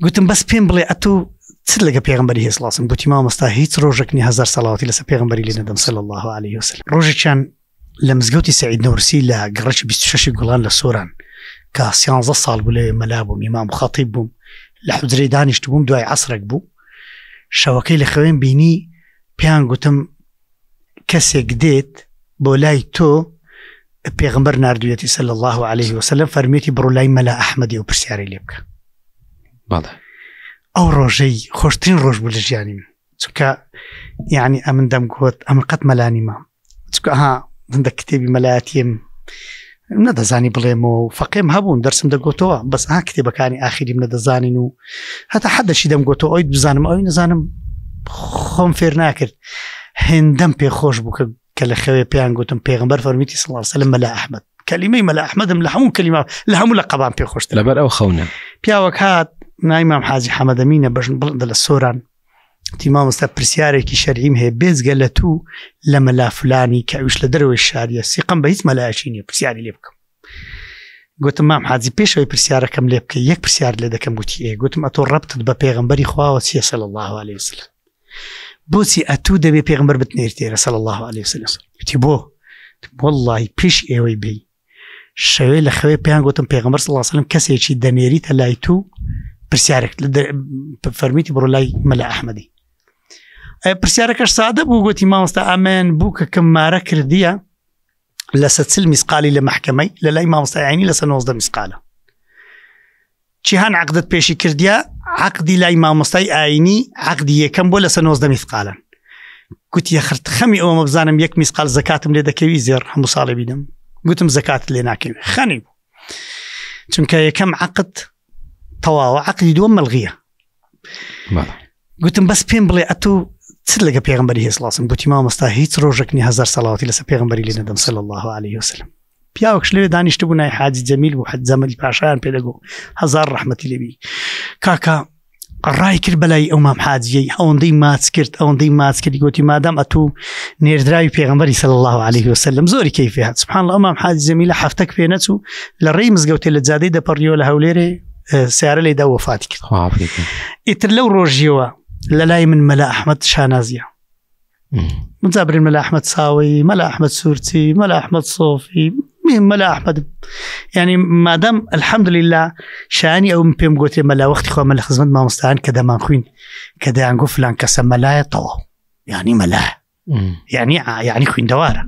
گوتم بەس پێم بڵێ ئەتو چ لەگە پێغمبەری هێ سڵاسم گوتی مامۆستا هیچ ڕۆژێک نی هەزار سەڵاوەتی لەسەر پێغمبەری لێ نەدەم صلی الله علیه وسلم ڕۆژێکیان لە مزگەوتی سعید نەورسی لە گەڕەکی 26 گوڵان لە سۆران کە 13 ساڵ بوو لەوێ مەلا بووم ئیمام خەتیب بووم لە حوجرەی دانیشت بووم دوای عەسرێک بوو شەوەکەی لە خەوێن بینی پێیان گوتم کەسێک دێت بۆ لای تۆ پێغمبەر نردویەتی سەل الله عليه وسلم فەرمیێتی بڕۆ لای مەلا ئەحمەدی و پرسیاری لێ بکە بەڵێ ئەو ڕۆژەی خۆشترین ڕۆژ بوو لە ژیانی من چونکە یعنی ئەمن دەمگوت ئەمن قەت مەلانیمە چونکە ها هەندێک کتێبی مەلایەتیم نەدەزانی بڵێمەوە و فەقێم هەبوون دەرسم دەگوتەوە بەس ها کتێبەکانی ئاخیریم نەدەزانین و هەتا حەدەشی دەمگوتەوە ئەوی بزانم ئەوی نەزانم خۆم فێر ناکرد هێندەم پێخۆش بوو کە کە لە خەوێ پێیان گوتم پێغمبەر فەرمیتی صلی الله علیه وسلم مەلا ئەحمەد کەلیمەی مەلا ئەحمەدم لە هەموو کەلیمە لە هەموو لە قەبان پێ خۆشتر لەبەر ئەو خەونە پیاوەک هات نای مام حاجی حەمەدەمینە بەژن بڵندە لە سۆران وتی مامۆستا پرسیارێکی شەرعیم هەیە بێجگە لە تو لە مەلا فلانی کە ئەویش لە دەرەوەی شاریە سیقەم بە هیچ مەلایەکی نییە پرسیاری لێ بکەم گوتم مام حاجی پێشەوەی پرسیارەکەم لێ بکە یەک پرسیار لێ دەکەم گوتی ئێ گوتم ئەتۆ ڕەبتت بە پێغەمبەری خواوە چییە صلی الله علیه وسلم بۆچی ئەتوو دەبێ پێغمبەر بتنێرتێرە صلی الله علیه وسلم گوتی بۆ واللهی پێش ئێوەی بێی شەوێ لە خەوێ پێیان گوتم پێغمبەر صلی الله علیه وسلم کەسێکی دەنێریتە لای تو پرسیارێک فەرمیتی بڕۆ لای مەلا ئەحمەدی پرسیارەکەش سادە بوو گوتی مامۆستا ئەمەیان بوو کە کەم مارە کردیە لەسە چل میسقالی لە مەحکەمەی لە لای مامۆستای عینی لەسە 90 میسقالە چیهان عقدت پێشی کردیا عقدی لای مامۆستای ئاینی عقدی یەکەم بۆ لەسە 90 میسقالن گوتی خرت خەمی ئەومە بزانم یەک میسقال زەکاتم لێ دەکەوی زێڕ هەموو ساڵێ بینم گوتم زەکات لێ ناکەوی خەنی بوو چونکە یەکەم عقد تەواوە عقدی دووەم مەلغیە گوتم بەس پێم بڵێ ئەتو چ لەگە پێغمبەری هێ سڵاسم گوتی مامۆستا هیچ ڕۆژێک نی هەزار سەڵاوەتی لەسەر پێغمبەری لێ نەدەم صلی الله علیه وسلم پیاوەکش لەوێ دانیشت بوو نای حاجی جەمیل بوو حەج جەمەلی پاشایان پێ دەگو هەزار ڕەحمەتی لێبی کاکە ڕای کرد بەلای ئەو مام حاجیەی ئەوەندەی ماچ کرد ئەوەندەی ماچ کرد گوتی مادام ئەتوو نێردراوی پێغمبەری صلی الله علیه وسلم زۆری کەیفی هات سبحان الله مام حاجی جەمیلە هەفتەک پێ نەچوو لە ڕێی مزگەوتێ لە جادەی دەپەڕیەوە لە هەولێرێ سیارە لێدا وەفاتی کرد ئیتر لەو ڕۆژیەوە لە لای من مەلا ئەحمد شانازیە مجابرین مەلا ئەحمد ساوی مەلا ئەحمد سوورچی مەلا ئەحمد سۆفی مەلا ئەحمد ینی مادەم الحەمدلله شانی ئەوم پێم گوتێ مەلا وەختی خۆ مە لە خزمەت مامۆستایان کە دەمان خوین کە دەیان گو فلان کەسە مەلایە تەواو یعنی مەلا یعنی یعنی خویندەوارە.